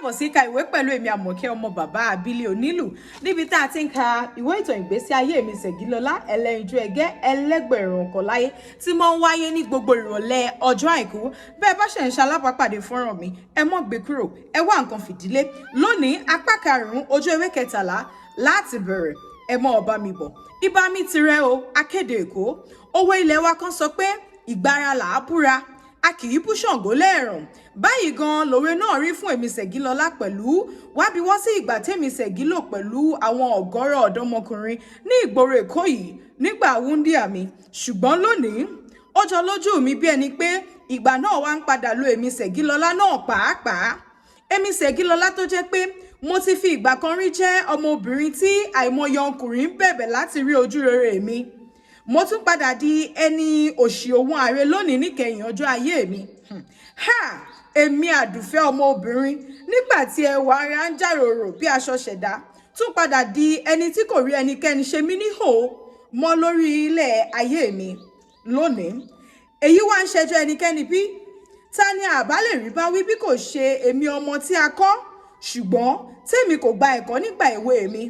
Káàbọ̀ sí Ka Ìwé pẹ̀lú èmi, Àmọ̀kẹ́ ọmọ bàbá Abílẹ̀ Onílù, níbi tá a ti ń ka ìwé ìtàn ìgbésí ayé mi, Ṣẹ̀gilọlá Ẹlẹ́yinjú Ẹgẹ́ Ẹlẹ́gbẹ̀rún ọkọ̀ láyé, tí mo ń wáyé ní gbogbo ìrọ̀lẹ́ ọjọ́ Àìkú. Bẹ́ẹ̀ bá ṣe ń ṣalábàápàdé fọ́nrán mi, ẹ mọ́ gbé kúrò, ẹ wá nǹkan fìdílé. Lónìí, apá karùn-ún, ojú ewé 13 láti bẹ̀rẹ̀. Ẹ mọ́ ọba mi bọ̀. Ibà mi tirẹ̀ o, akéde Èkó. Owó ilé wa kan sọ pé ìgbára là á búra, a kì í bú Ṣàngó lẹ́ẹ̀rùn. Báyìí gan lòwe náà rí fún èmi Ṣẹ̀gilọlá pẹ̀lú wábiwọ́ sí ìgbà tèmi Ṣẹ̀gí lò pẹ̀lú àwọn ọ̀gọ́rọ̀ ọ̀dọ́mọkùnrin ní ìgboro Èkó yìí nígbà wúńdíá mi. Ṣùgbọ́n lónìí, ó jọ lójú mi bí ẹni pé ìgbà náà wá ń padà lo èmi Ṣẹ̀gilọlá náà pàápàá. Èmi Ṣẹ̀gilọlá tó jẹ́ pé mo ti fi ìgbà kan rí jẹ́ ọmọbìnrin tí àìmọye ọkùnrin ń bẹ̀bẹ̀ láti rí ojú rere mi, mo tún padà di ẹni òṣì òun ààrẹ lónìí níkẹyìn ọjọ́ ayé mi. Ha! Èmi àdùfẹ́ ọmọbìnrin nígbà tí ẹwà ara ń jàròrò bí aṣọ ṣẹ̀dá, tún padà di ẹni tí kò rí ẹnikẹ́ni ṣe mí níhò mọ́ lórí ilẹ̀ ayé mi lónìí. Èyí wá ń ṣẹjọ́ ẹnikẹ́ni bí? Ta ni àbá lè rí bá wí bí kò ṣe èmi ọmọ tí a kọ́, ṣùgbọ́n tèmi kò gba ẹ̀kọ́ nígbà èwe mi?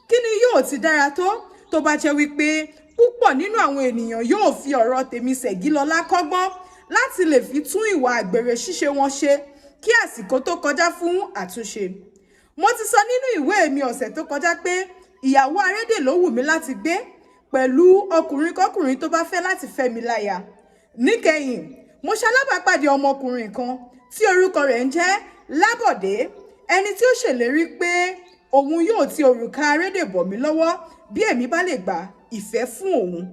Kí ni yóò ti dára tó tó bá jẹ́ wípé púpọ̀ nínú àwọn ènìyàn yóò fi ọ̀rọ̀ tèmi Ṣẹ̀gilọlá kọ́gbọ́n láti lè fi tún ìwà àgbèrè ṣíṣe wọn ṣe kí àsìkò tó kọjá fún àtúnṣe. Mo ti sọ nínú ìwé mi ọ̀sẹ̀ tó kọjá pé ìyàwó arédè ló wù mí láti gbé pẹ̀lú ọkùnrin kọkùnrin tó bá fẹ́ láti fẹ́ mi láya. Níkẹyìn, mo ṣalábàápàdé ọmọkùnrin kan tí orúkọ rẹ̀ ń jẹ́ Lábọ̀dé, ẹni tí ó ṣèlérí pé òun yóò ti òrùka arédè bọ̀ mí lọ́wọ́ bí èmi bá lè gba ìfẹ́ fún òun.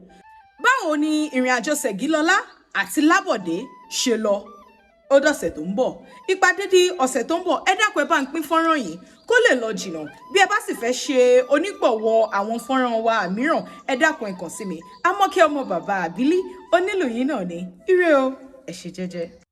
Báwo ni ìrìn àjò Ṣẹ̀gilọlá àti Lábọ̀dé ṣe lọ? Ó dọ̀sẹ̀ tó ń bọ̀. Ìpàdé di ọ̀sẹ̀ tó ń bọ̀. Ẹ dákun, ẹ bá ń pín fọ́nrán yìí kó lè lọ jìnnà. Bí ẹ bá sì fẹ́ ṣe onígbọ̀wọ́ àwọn fọ́nrán wa mìíràn, ẹ dákun, ẹ kàn sí mi. Àmọ́kẹ́ ọmọ bàbá Àbílí Onílù yìí náà ni. Ire o, ẹ ṣe jẹ́jẹ́.